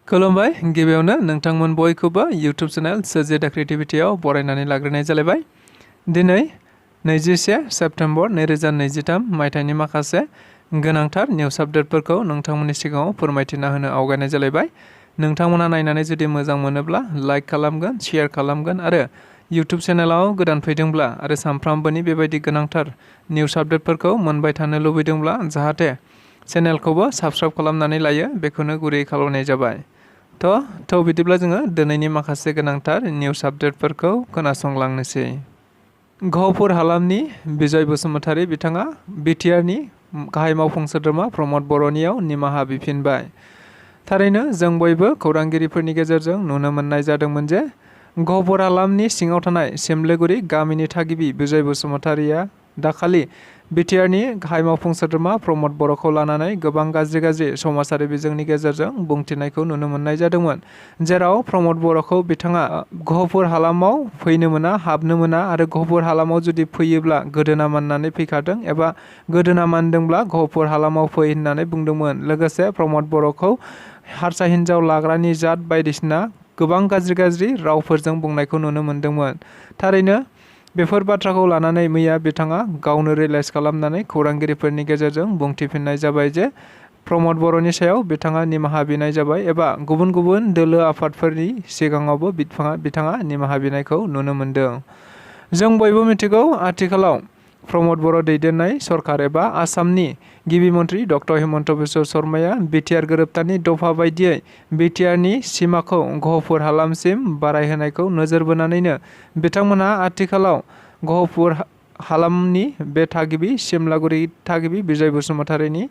खुलुमबाय गिबियावनो नोंथांमोन बयखौबो YouTube चेनेल स्वrji The Creativityआव बरायनानै लाग्रोनाय जालायबाय। दिनै 21 सेप्टेम्बर 2023 मायथाइनि माखासे गोनांथार निउस आपडेटफोरखौ नोंथांमोननि सिगाङाव फोरमायथिना होनो आवगायनाय जालायबाय। नोंथांमोना नायनानै जुदि मोजां मोनोब्ला लाइक खालामगोन, शेयार खालामगोन आरो YouTube चेनेलाव गोदान फैदोंब्ला आरो सानफ्रामबोनि बेबायदि गोनांथार निउस आपडेटफोरखौ मोनबाय थानो लुबैदोंब्ला जाहाथे चेनेलखौबो साबस्क्राइब खालामनानै लायो बेखौनो गुरै खालामनाय जाबाय। थ' बिदिब्ला जोङो दिनैनि माखासे गोनांथार निउस आपडेटफोरखौ खोनासंलांनोसै। घपुर हालामनि बिजय बसुमतारी बिथाङा बिटिआरनि गाहाय मावफुं सोद्रोमा प्रमद बर'नियाव निमाहा बिफिनबाय। थारैनो जों बयबो खौरांगिरिफोरनि गेजेरजों नुनो मोननाय जादोंमोन जे घपुर हालामनि सिङाव थानाय सिमलेगुरि गामिनि थागिबि बिजय बसुमतारीया दाखालि बिटिआरनि गाहाय मावफुं सोद्रोमा प्रमद बर'खौ लानानै गोबां गाज्रि समाजारि बिजोंनि गेजेरजों बुंथिनायखौ नुनो मोननाय जादोंमोन। जेराव प्रमद बर'खौ बिथाङा घपुर हालामाव फैनो मोना, हाबनो मोना आरो घपुर हालामाव जुदि फैयोब्ला गोदोना माननानै फैखादों एबा गोदोना मानदोंब्ला घपुर हालामाव फै होननानै बुंदोंमोन। लोगोसे प्रमद बर'खौ हारसा हिन्जाव लाग्रानि जात बायदिसिना गोबां गाज्रि रावफोरजों बुंनायखौ नुनो मोनदोंमोन। थारैनो बेफोर बाथ्राखौ लानानै मैया बिथाङा गावनो रियलाइज खालामनानै खौरांगिरिफोरनि गेजेरजों बुंथिफिननाय जाबाय जे प्रमद बर'नि सायाव बिथाङा निमाहा बिनाय जाबाय एबा गुबुन दोलो आफादफोरनि सिगाङावबो बिथाङा निमाहा बिनायखौ नुनो मोनदों। जों बयबो मिथिगौ आथिखालाव प्रमद बर' दैदेननाय सरकार एबा आसामनि गिबि मन्त्रि डक्टर हिमन्त बिश्व शर्माया बिटिआर गोरोबथानि दफा बायदियै बिटिआरनि सिमाखौ घपुर हालामसिम बारायहोनायखौ नोजोर बोनानैनो बिथांमोनहा आथिखालाव घपुर हालामनि बे थागिबि सिमलागुरि थागिबि बिजय बसुमतारीनि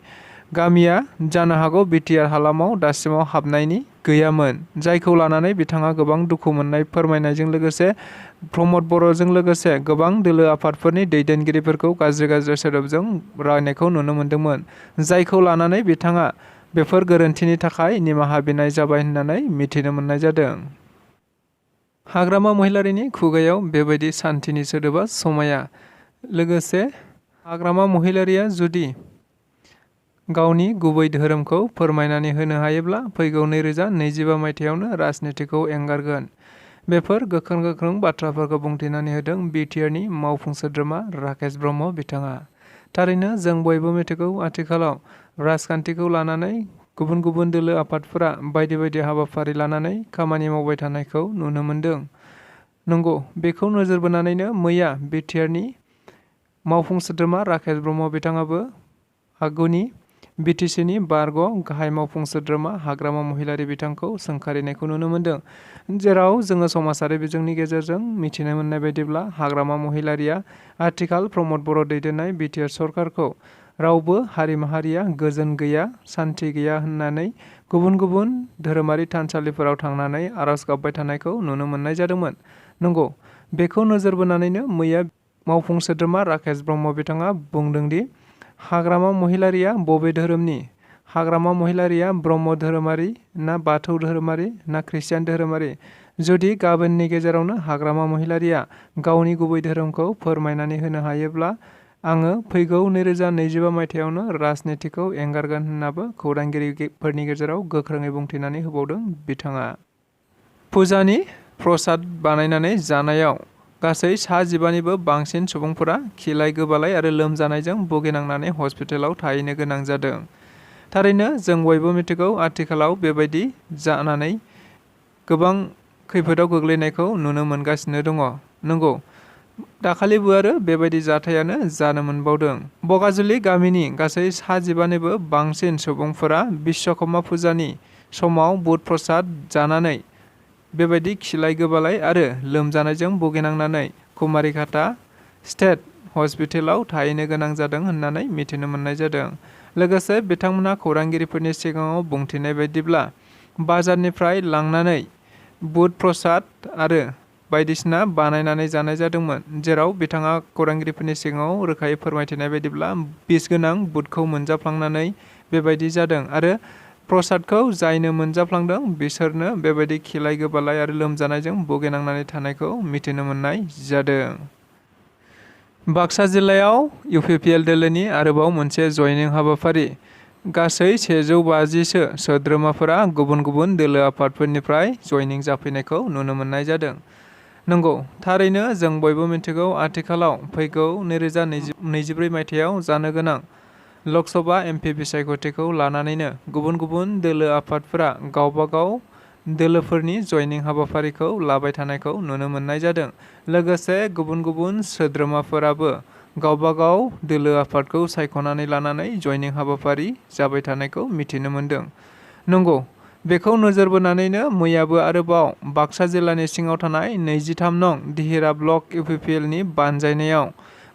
गामिया जानो हागौ बिटिआर हालामाव दासिमाव हाबनायनि गैयामोन, जायखौ लानानै बिथाङा गोबां दुखु मोननाय फोरमायनायजों लोगोसे प्रमद बर'जों लोगोसे गोबां दोलो आफादफोरनि दैदेनगिरिफोरखौ गाज्रि सोदोबजों रायनायखौ नुनो मोन्दोंमोन, जायखौ लानानै बिथाङा बेफोर गोरोन्थिनि थाखाय निमाहा बिनाय जाबाय होननानै मिथिनो मोननाय जादों। हाग्रामा महिलारिनि खुगायाव बेबायदि सान्थिनि सोदोबा समाया। लोगोसे हाग्रामा महिलारिया जुदि गावनि गुबै धोरोमखौ फोरमायनानै होनो हायोब्ला फैगौ 2025 मायथाइयावनो राजनितिखौ एंगारगोन। बेफोर गोख्रों बाथ्राफोरखौ बुंथिनानै होदों बिटिआरनि मावफुं सोद्रोमा राकेश ब्रह्म बिथाङा। थारैनो जों बयबो मिथिगौ आथिखालाव राजखान्थिखौ लानानै गुबुन दोलो आफादफोरा बायदि हाबाफारि लानानै खामानि मावबाय थानायखौ नुनो मोनदों। नंगौ, बेखौ नोजोर बोनानैनो मैया बिटिआरनि मावफुं सोद्रोमा राकेश ब्रह्म बिथाङाबो आगुनि बिटिसिनि बारग' गाहाय मावफुं सोद्रोमा हाग्रामा महिलारि बिथांखौ सोंखारिनायखौ नुनो मोनदों। जेराव जोङो समाजारि बिजोंनि गेजेरजों मिथिनो मोननाय बायदिब्ला हाग्रामा महिलारिया आथिखाल प्रमद बर' दैदेननाय बिटिआर सरकारखौ रावबो हारि माहारिया गोजोन गैया, सान्थि गैया होननानै गुबुन धोरोमारि थानसालिफोराव थांनानै आर'ज गाबबाय थानायखौ नुनो मोननाय जादोंमोन। नंगौ, बेखौ नोजोर बोनानैनो मैया मावफुं सोद्रोमा राकेश ब्रह्म बिथाङा बुंदोंदि हाग्रामा महिलारिया बबे धोरोमनि? हाग्रामा महिलारिया ब्रह्म धोरोमारि ना बाथौ धोरोमारि ना ख्रिस्टियान धोरोमारि? जुदि गाबोननि गेजेरावनो हाग्रामा महिलारिया गावनि गुबै धोरोमखौ फोरमायनानै होनो हायोब्ला आङो फैगौ 2025 मायथाइयावनो राजनितिखौ एंगारगोन होननाबो खौरांगिरिफोरनि गेजेराव गोख्रोङै बुंथिनानै होबावदों बिथाङा। फुजानि प्रसाद बानायनानै जानायाव गासै 15निबो बांसिन सुबुंफोरा खिलाय गोबालाय आरो लोमजानायजों भुगिनांनानै हस्पिटालाव थाहैनो गोनां जादों। थारैनो जों बयबो मिथिगौ आथिखालाव बेबायदि जानानै गोबां खैफोदाव गोग्लैनायखौ नुनो मोनगासिनो दङ। नंगौ, दाखालिबो आरो बेबायदि जाथायानो जानो मोनबावदों। बगाजुलि गामिनि गासै 15निबो बांसिन सुबुंफोरा बिश्वकर्मा फुजानि समाव बुध प्रसाद जानानै बेबायदि खिलाय गोबालाय आरो लोमजानायजों भुगिनांनानै कुमारिघाटा स्टेट हस्पिटालाव थाहैनो गोनां जादों होननानै मिथिनो मोननाय जादों। लोगोसे बिथांमोनहा खौरांगिरिफोरनि सिगाङाव बुंथिनाय बायदिब्ला बाजारनिफ्राय लांनानै बुध प्रसाद आरो बायदिसिना बानायनानै जानाय जादोंमोन। जेराव बिथाङा खौरांगिरिफोरनि सिगाङाव रोखायै फोरमायथिनाय बायदिब्ला बिस गोनां बुधखौ मोनजाफ्लांनानै बेबायदि जादों आरो प्रसादखौ जायनो मोनजाफ्लांदों बिसोरनो बेबायदि खिलाय गोबालाय आरो लोमजानायजों भुगिनांनानै थानायखौ मिथिनो मोननाय जादों। बाक्सा जिल्लायाव इउपिपिएल दोलोनि आरोबाव मोनसे जयनिं हाबाफारि गासै 150सो सोद्रोमाफोरा गुबुन गुबुन दोलो आफादफोरनिफ्राय जयनिं जाफैनायखौ नुनो मोननाय जादों। नंगौ, थारैनो जों बयबो मिथिगौ आथिखालाव फैगौ 2024 मायथाइयाव जानो गोनां लकसभा MP बिसायख'थिखौ लानानैनो गुबुन गुबुन दोलो आफादफोरा गावबा गाव दोलोफोरनि जयनिं हाबाफारिखौ लाबाय थानायखौ नुनो मोननाय जादों। लोगोसे गुबुन गुबुन सोद्रोमाफोराबो गावबा गाव दोलो आफादखौ सायख'नानै लानानै जयनिं हाबाफारि जाबाय थानायखौ मिथिनो मोन्दों। नंगौ, बेखौ नोजोर बोनानैनो मैयाबो आरोबाव बाक्सा जिल्लानि सिङाव थानाय 23 नं दिहिरा ब्लक UPPLनि बानजायनायाव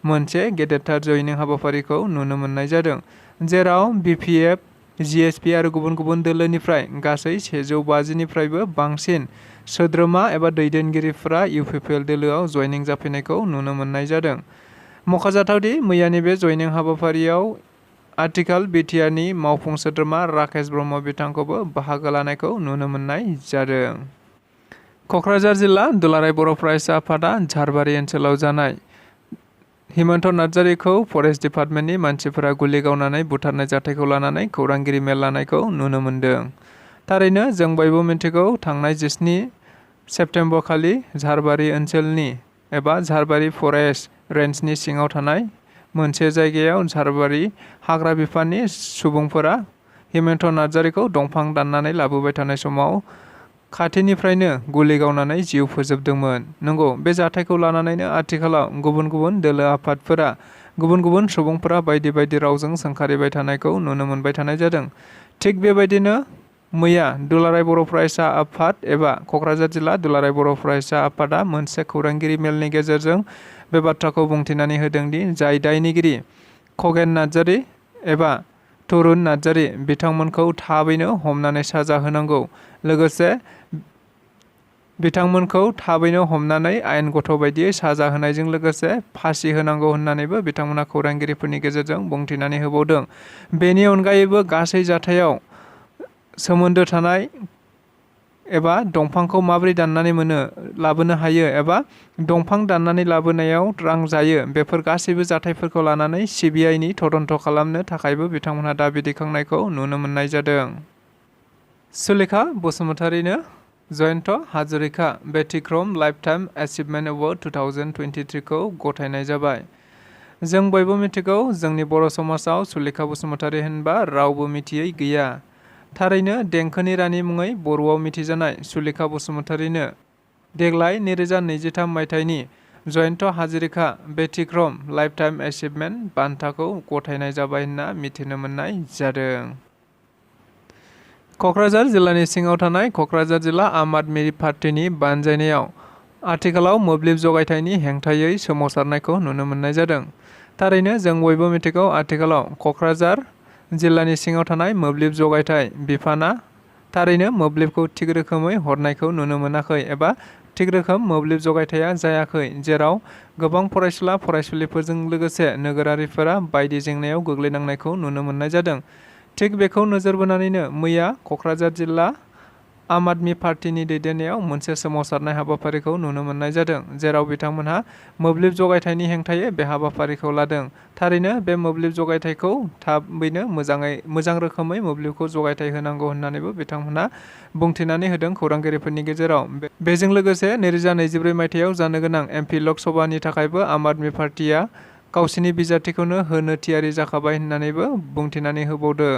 मोनसे गेदेरथार जयनिं हाबाफारिखौ नुनो मोननाय जादों, जेराव BPF, GSP आरो गुबुन गुबुन दोलोनिफ्राय गासै 150निफ्रायबो बांसिन सोद्रोमा एबा दैदेनगिरिफोरा UPPL दोलोआव जयनिं जाफैनायखौ नुनो मोननाय जादों। मख'जाथावदि मैयानि बे जयनिं हाबाफारियाव आथिखाल BTRनि मावफुं सोद्रोमा राकेश ब्रह्म बिथांखौबो बाहागो लानायखौ नुनो मोननाय जादों। क'क्राझार जिल्ला दुलाराय बर' फरायसा आफादा झारबारि ओनसोलाव जानाय हिमन्त नार्जारिखौ फरेस्ट डिपार्टमेन्टनि मानसिफोरा गुलि गावनानै बुथारनाय जाथायखौ लानानै खौरांगिरि मेल लानायखौ नुनो मोन्दों। थारैनो जों बयबो मिथिगौ थांनाय 17 सेप्तेम्बर खालि झारबारि ओनसोलनि एबा झारबारि फरेस्ट रेन्जनि सिङाव थानाय मोनसे जायगायाव झारबारि हाग्रा बिफाननि सुबुंफोरा हिमन्त नार्जारिखौ दंफां दाननानै लाबोबाय थानाय समाव खाथिनिफ्रायनो गुलि गावनानै जिउ फोजोबदोंमोन। नंगौ, बे जाथायखौ लानानैनो आथिखालाव गुबुन गुबुन दोलो आफादफोरा गुबुन गुबुन सुबुंफोरा बायदि बायदि रावजों सोंखारिबाय थानायखौ नुनो मोनबाय थानाय जादों। थिग बेबायदिनो मैया दुलाराय बर' फरायसा आफाद एबा क'क्राझार जिल्ला दुलाराय बर' फरायसा आफादा मोनसे खौरांगिरि मेलनि गेजेरजों बे बाथ्राखौ बुंथिनानै होदोंदि जाय दायनिगिरि खगेन नार्जारि एबा तरुन नार्जारि बिथांमोनखौ थाबैनो हमनानै साजा होनांगौ, लोगोसे बिथांमोनखौ थाबैनो हमनानै आयेन गथ' बायदियै साजा होनायजों लोगोसे फासि होनांगौ होननानैबो बिथांमोना खौरांगिरिफोरनि गेजेरजों बुंथिनानै होबावदों। बेनि अनगायैबो गासै जाथायाव सोमोन्दो थानाय एबा दंफांखौ माबोरै दाननानै लाबोनो हायो एबा दंफां दाननानै लाबोनायाव रां जायो, बेफोर गासैबो जाथायफोरखौ लानानै CBIनि तदन्त खालामनो थाखायबो बिथांमोनहा दाबि दैखांनायखौ नुनो मोननाय जादों। सुलेखा बसुमतारीनो जयन्त हाजरिका व्यतिक्रम लाइफटाइम एचिभमेन्ट एवार्ड 2023 खौ गथायनाय जाबाय। जों बयबो मिथिगौ जोंनि बर' समाजाव सुलेखा बसुमतारी होनबा रावबो मिथियै गैया। थारैनो देंखोनि रानि मुङै बर'आव मिथिजानाय सुलेखा बसुमतारीनो देग्लाय 2023 मायथाइनि जयन्त हाजरिका व्यतिक्रम लाइफटाइम एचिभमेन्ट बान्थाखौ गथायनाय जाबाय होनना मिथिनो मोननाय जादों। क'क्राझार जिल्लानि सिङाव थानाय क'क्राझार जिल्ला आम आदमि पार्टीनि बानजायनायाव आथिखालाव मोब्लिब जगायथायनि हेंथायै सोमावसारनायखौ नुनो मोननाय जादों। थारैनो जों बयबो मिथिगौ आथिखालाव क'क्राझार जिल्लानि सिङाव थानाय मोब्लिब जगायथाय बिफाना थारैनो मोब्लिबखौ थिग रोखोमै हरनायखौ नुनो मोनाखै एबा थिग रोखोम मोब्लिब जगायथाया जायाखै, जेराव गोबां फरायसुला फरायसुलिफोरजों लोगोसे नोगोरारिफोरा बायदि जेंनायाव गोग्लैनांनायखौ नुनो मोननाय जादों। थिग बेखौ नोजोर बोनानैनो मैया क'क्राझार जिल्ला आम आदमि पार्टीनि दैदेननायाव मोनसे सोमावसारनाय हाबाफारिखौ नुनो मोननाय जादों, जेराव बिथांमोनहा मोब्लिब जगायथायनि हेंथायै बे हाबाफारिखौ लादों। थारैनो बे मोब्लिब जगायथायखौ थाबैनो मोजां रोखोमै मोब्लिबखौ जगायथाय होनांगौ होननानैबो बिथांमोनहा बुंथिनानै होदों खौरांगिरिफोरनि गेजेराव। बेजों लोगोसे 2024 मायथाइयाव जानो गोनां MP लकसभानि थाखायबो आम आदमि पार्टीया गावसिनि बिजाथिखौनो होनो थियारि जाखाबाय होननानैबो बुंथिनानै होबावदों।